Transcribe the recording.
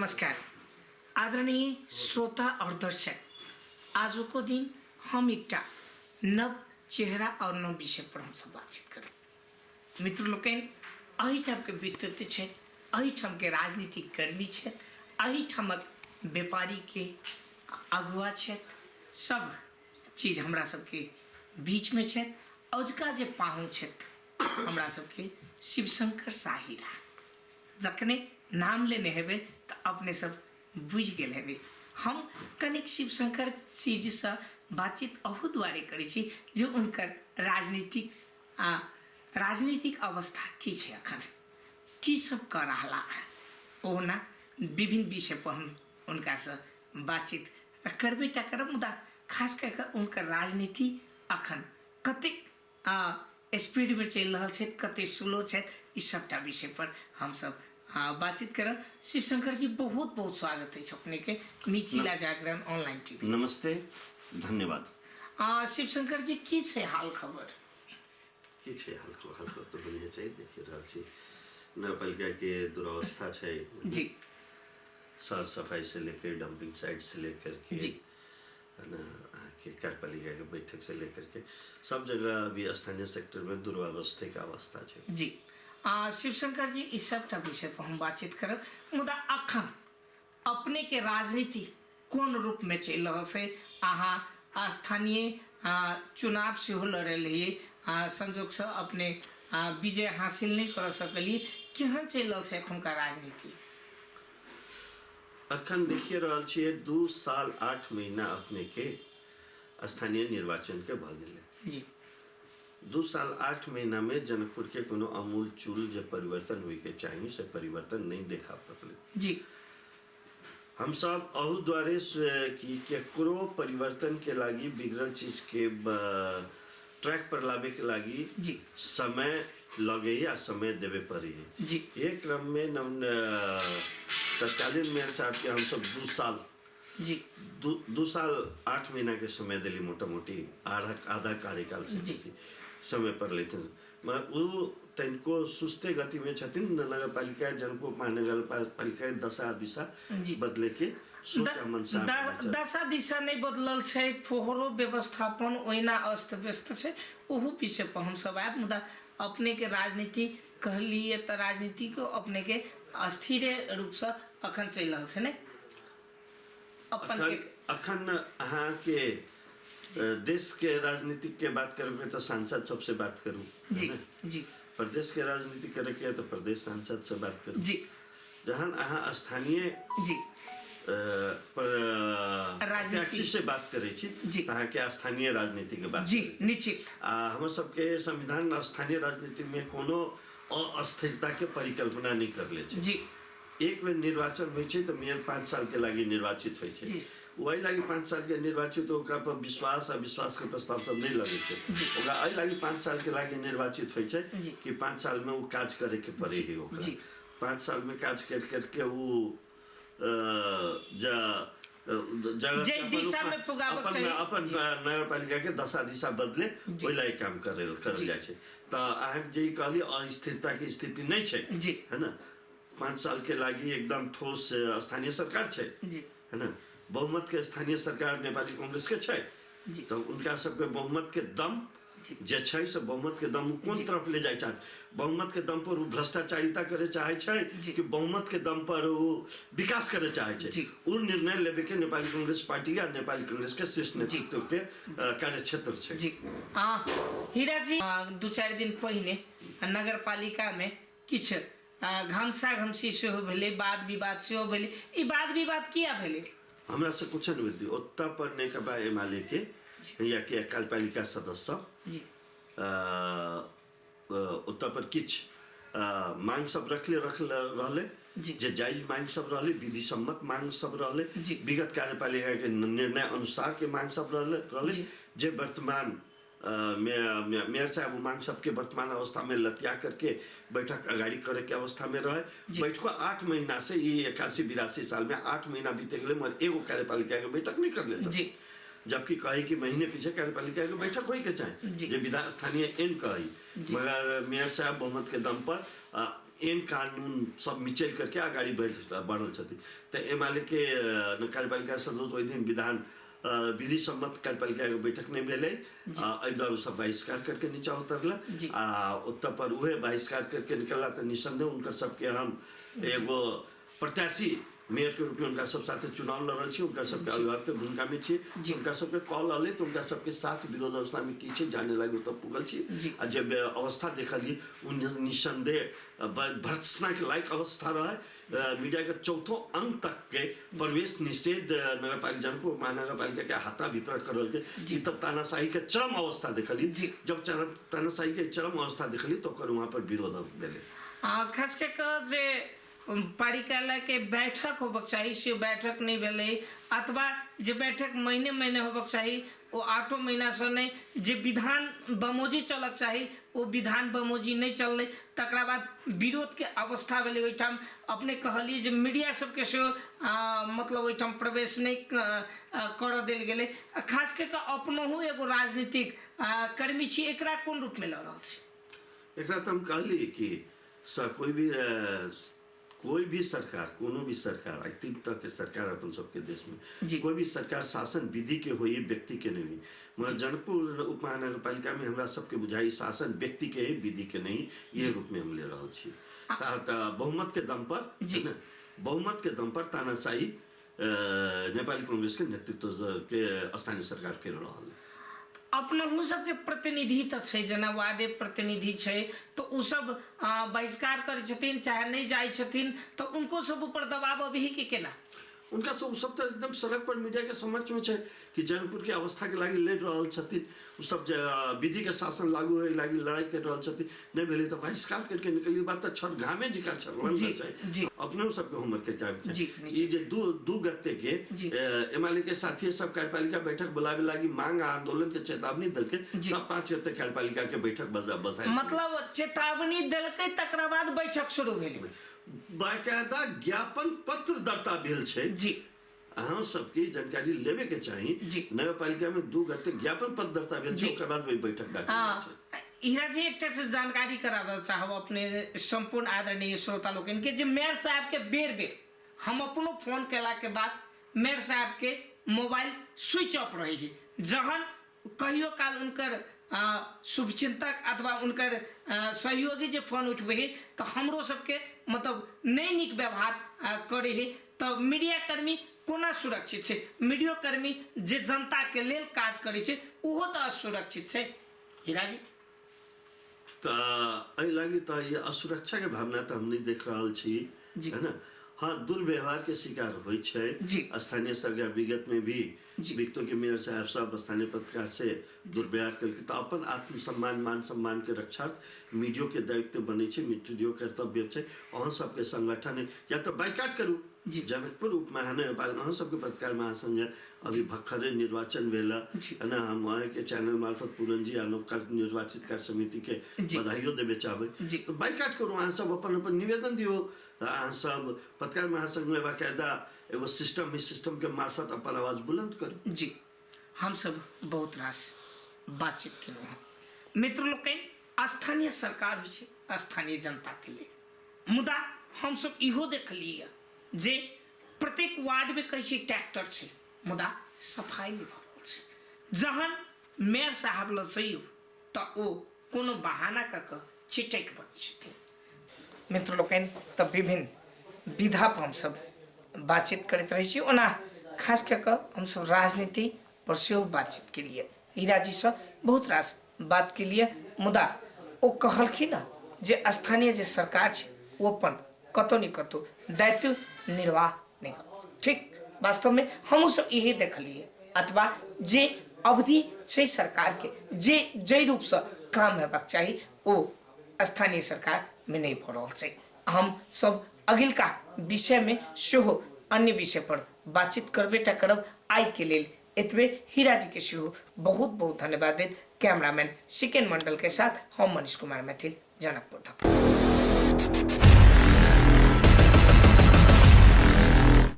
नमस्कार आदरणीय श्रोता और दर्शक, आजुको दिन हम एकटा नव चेहरा और नव विषय पर हमसब बातचीत करब। मित्र लोकनि, एहिठामके व्यक्तित्व छथि, एहिठामके राजनीतिक कर्मी छथि, एहिठामक व्यापारीके अगुआ छथि, सब चीज हमरा सबके बीचमे छथि। अजुका जे पाहुन छथि हमरा सबके शिवशंकर साहिरा, जखने नाम लेने हेबै तऽ अपने सब बुझि गेल हेबै। हम कनिक शिवशंकर जीसँ बातचीत अहू दुआरे करै छी जे हुनकर राजनीतिक आ राजनीतिक अवस्था की छै, अखन की सब कऽ रहला हँ, ओहुना विभिन्न विषय पर हम हुनकासँ बातचीत करबे टा करब, मुदा खास कए कऽ हुनकर राजनीति अखन कतेक स्पीडमे चलि रहल छथि, कतेक स्लो छथि, ई सबटा विषय पर हमसब बातचीत करब। शिवशंकर जी, बहुत बहुत स्वागत अछि अपने के मिथिला जागरण ऑनलाइन टीवी। नमस्ते, धन्यवाद। शिवशंकर जी, की छै हाल खबर? की छै हाल खबर? हाल खबर तऽ बढ़िया छै। देखि रहल छी नगरपालिका के दुरावस्था छै जी। साफ सफाई से लेकर डंपिंग साइट से लेकर के है ना, अहाँके कार्यपालिका के बैठक से लेकर के सब जगह अभी स्थानीय सेक्टर में दुर्व्यवस्था के अवस्था छै जी। शिवशंकर जी, ई सबटा विषय पर हम बातचीत करब, मुदा अखन अपने के राजनीति कोन रूप में चलि रहल छै? अहाँ स्थानीय चुनाव सेहो लड़ल रहियै, संजोगसँ अपने विजय हासिल नहि कर सकलियै। केहन चलि रहल छै एखुनका राजनीति? अखन देखिए रहल छियै, 2 साल 8 महीना अपने के स्थानीय निर्वाचन के भऽ गेलै 2 साल 8 महीना में जनकपुर के कोनो अमूल चूल जे परिवर्तन होय के चाही से परिवर्तन नहीं देखा पड़लै हम सब अहू द्वारे से कि केकरो परिवर्तन के लागी, बिगड़ल चीज के ट्रैक पर लाबे के लागी समय लगे आ समय देवे पड़े। ये क्रम में तत्कालीन मेयर साहब के हम सब 2 साल 2 साल 8 महीना के समय दिली, मोटा मोटी आधा आधा कार्यकाल से बेसी समय पर लेते। मगर उ तनिको सुस्ते गति में छथिन। नगरपालिका, जनकपुर महानगरपालिका दशा दिशा बदले के सोच आ मनसा में छै। दशा दिशा नहि बदलल छै, फोहरो व्यवस्थापन ओहिना अस्त व्यस्त छै। ओहू विषय पर हमसब आयब, मुदा अपने के राजनीति कहलिए तऽ राजनीति के अपने के अस्थिर रूपसँ अखन चलि रहल छै ने अपन अखन अखन अहाँके देश के राजनीति के बात करबै तऽ सांसद सबसे बात करू जी जी प्रदेश के राजनीति करे के तऽ प्रदेश सांसद से बात करू जहन अहाँ स्थानीय पर राजनीति प्रत्याशी से बात करै छी तऽ अहाँके स्थानीय राजनीति के बात जी निश्चित। आ हमर सबके संविधान स्थानीय राजनीति में कोनो अस्थिरता के परिकल्पना नहीं करले छै। एक बेर निर्वाचन होइ छै तऽ मेयर 5 साल के लागि निर्वाचित होइ छै। ओहि लागि 5 साल के निर्वाचित, ओकरा पर विश्वास आ विश्वास के प्रस्ताव सब नहीं लगै छै। ओकरा एहि लागि 5 साल के लागि निर्वाचित होइ छै कि 5 साल में ओ काज करे के पड़े है ओकरा। 5 साल में काज कर करके ओ जगह जे दिशा में पुगाबक अपन चाही। अपन नगरपालिका के दशा दिशा बदले ओहि लागि काम करे करल जाइ छै। तऽ अहाँके जे ई कहली अस्थिरता के स्थिति नहीं छै है ना, 5 साल के लागि एकदम ठोस स्थानीय सरकार छै है ना, बहुमत के स्थानीय सरकार नेपाली कांग्रेस के छै। तऽ उनका सबके बहुमत के दम जे छै से बहुमत के दम कोन तरफ ले जाय चाहै, बहुमत के दम पर ओ भ्रष्टाचारिता करे चाहे छै कि बहुमत के दम पर ओ विकास करे चाहे छै, ओ निर्णय लेबे के नेपाली कांग्रेस पार्टी आ नेपाली कांग्रेस के शीर्ष नेतृत्व के कार्यक्षेत्र छै। जी। हीरा जी, 2-4 दिन पहिने नगरपालिका में किछु घमसा घमसी सेहो भेलै, वाद विवाद सेहो भेलै। ई वाद विवाद किया भेलै? हमरा से कुछ नहीं भेलै। ओतऽ पर नेकपा एमाले के या के कार्यपालिका सदस्य ओतऽ पर किछु मांग सब रखले रखले रहले जे जायज मांग सब रहले, विधि सम्मत मांग सब रहले, विगत कार्यपालिका के निर्णय अनुसार के मांग सब रहले रहले जे वर्तमान मेयर साहब उ मांग सबके वर्तमान अवस्था में लतिया करके बैठक अगाड़ी करे के अवस्था में रहे। बैठको 8 महीना से ई 81-82 साल में 8 महीना बीते गेले, मगर एगो कार्यपालिका के बैठक नहीं करले छथिन। जबकि कहे कि महीने पीछे कार्यपालिका के बैठक होई के चाही जे विधान स्थानीय एन कही, मगर मेयर साहब बहुमत के दम पर एन कानून सब मिचल करके अगाडि बढ़ल छथिन। तऽ एमाले के कार्यपालिका सदस्य ओहि दिन विधान विधि सम्मत कार्यपालिका के बैठक नहि भेलै, एहि दुआरे ओ सब बहिष्कार करके नीचा उतरल। आ ओतऽ पर उहे बहिष्कार करके निकलला तऽ निसंदेह हुनकर सबके हम एगो प्रत्याशी मेयर के रूप में हुनका सब साथे चुनाव लड़ल छी, हुनका सबके अभिभावक के भूमिका में छी। हुनका सबके कॉल अलै तऽ हुनका सबके साथ विरोध अवस्था में की छै जाने लागि ओतऽ पुगल छी। आ जे अवस्था देखलियै ओ निसंदेह भर्त्सना के लायक अवस्था रहे। मीडिया के चौथो अंग तक के प्रवेश निषेध नगरपालिका जनकपुर महानगरपालिका के हाथा भीतर करल के ई तब तानाशाही के चरम अवस्था देखलियै। जब चरम तानाशाही के चरम अवस्था देखलियै तो ओकर वहाँ पर विरोध भेलै। खास कऽ कऽ जे पालिका के बैठक होबक चाही से बैठक नहि भेलै, अथवा जे बैठक महीने महीने होबक चाही ओ 8 महीनासँ नहि, जे विधान बमोजी चलक चाही ओ विधान बमोजी नहि चललै, तकरा बाद विरोधके अवस्था भेलै। ओहिठाम अपने कहलियै जे मीडिया सबके सेहो मतलब ओहिठाम प्रवेश नहि करऽ देल गेलै। आ खास कऽ कऽ अपनहु एगो राजनीतिक कर्मी छी, एकरा कोन रूपमे लऽ रहल छी? एकरा तऽ हम कहली कि कोई भी सरकार, कोनो भी सरकार, आई तीन तरह के सरकार अपन सबके देश में, कोई भी सरकार शासन विधि के होई, व्यक्ति के नहीं हुई। मगर जनकपुर उप महानगरपालिका में हमरा सबके बुझाई शासन व्यक्ति के है, विधि के नहीं, ये रूप में हम ले रहल छी। बहुमत के दम पर, है ना, बहुमत के दम पर तानाशाही नेपाली कांग्रेस के नेतृत्व के स्थानीय सरकार के रहल। अपनहु सबके प्रतिनिधि तऽ छै, जेना वार्डे प्रतिनिधि छै तऽ ओ सब बहिष्कार करै छथिन चाहे नहि जाइ छथिन, तऽ उनको सब ऊपर दबाव अभी के केना? उनका सब सब तऽ एकदम सड़क पर मीडिया के समक्ष में छै कि जनकपुर के अवस्था के लागि लड़ि रहल छथिन, ओ सब जे विधि के शासन लागू होय लागि लड़ाई कर रहल छथिन, नहि भेलै तऽ बहिष्कार करके निकलिए। बात तऽ छठ घामे जिका छल छै, अपने सबके होमवर्क के काम छै। ई जे दू गत्ते के एमाले के साथी सब कार्यपालिका बैठक बुलावे लागि मांग आंदोलन के चेतावनी देलकै, तब 5 गते कार्यपालिका के बैठक बजाय, मतलब चेतावनी देलकै तकरा बाद बैठक शुरू भेलै, बाकायदा ज्ञापन पत्र दर्ता भेल छै। अहाँ सबके जानकारी लेवे के चाही। नगरपालिका में 2 गते ज्ञापन पत्र दर्ता भेल छै, ओकर बाद वही बैठक डाकल छै। हीरा जी, एकटा चीज जानकारी कराबऽ चाहब अपने संपूर्ण आदरणीय श्रोता लोकनि के, जे मेयर साहब के बेर बेर हम अपनो फोन केला के बाद मेयर साहब के मोबाइल स्विच ऑफ रहे है। जहन कहियो काल उनकर शुभचिंतक अथवा उनकर सहयोगी जे फोन उठबै है तऽ हमरो सबके मतलब नहि नीक व्यवहार करै है, तऽ मीडिया कर्मी कोना सुरक्षित छै? मीडियो कर्मी जे जनता के लेल काज करै छै ओहो तऽ असुरक्षित छै। हीरा जी, तऽ एहि लागि तऽ ई असुरक्षा के भावना तऽ हम नहि देख रहल छी, है ना। हाँ, दुर्व्यवहार के शिकार होइ छै स्थानीय सरकार। विगत में भी विगतो के मेयर साहब सब स्थानीय पत्रकार से दुर्व्यवहार केलकै, तऽ अपन आत्मसम्मान मान सम्मान के रक्षार्थ मीडियो के दायित्व बनै छै, मीडियो कर्तव्य छै। अहाँ सबके संगठन है, या तऽ बाइकाट करू। जनकपुर उप महानगरपालिका अहाँ सबके पत्रकार महासंघ है, अभी भखरे निर्वाचन भेल है ना। हम अहाँके चैनल मार्फत पूरन जी आ नवका निर्वाचित कार्य समिति के बधाइयो देबे चाहबै। तऽ बाइकाट करू, अहाँ सब अपन अपन निवेदन दियौ। अहाँ सब पत्रकार महासंघ में बाकायदा एगो सिस्टम है, सिस्टम के मार्फत अपन आवाज बुलंद करू। जी, हम सब बहुत रास बातचीत केलहुँ हँ। मित्र लोकनि, स्थानीय सरकार होइ छै स्थानीय जनता के लेल, मुदा हमसब इहो देखलियै जे प्रत्येक वार्ड में कहै छै ट्रैक्टर छै, मुदा सफाई नहि भऽ रहल छै। जहन मेयर साहब लग जइयौ तऽ ओ कोनो बहाना कऽ कऽ छिटकि बनै छथिन। मित्र लोकनि, तऽ विभिन्न विधा पर हमसब बातचीत करैत रहै छी। ओना खास कऽ कऽ हमसब राजनीति पर सेहो बातचीत केलियै, हीरा जीसँ बहुत रास बात केलियै, मुदा ओ कहलखिन हँ जे स्थानीय जे सरकार छै ओ अपन कतौ ने कतौ दायित्व निर्वाह नहि करै। ठीक, वास्तवमे हमहूँ सब इहे देखलियै, अथवा जे अवधि छै सरकार के जे जाहि रूपसँ काम हेबाक चाही ओ स्थानीय सरकारमे नहि भऽ रहल छै। हम सब अगिलका विषयमे सेहो अन्य विषय पर बातचीत करबे टा करब। आइ के लेल एतबे। हीरा जी के सेहो बहुत बहुत धन्यवाद दैत कैमरामैन सिकेन मंडल के साथ हम मनीष कुमार मैथिल, जनकपुर धाम।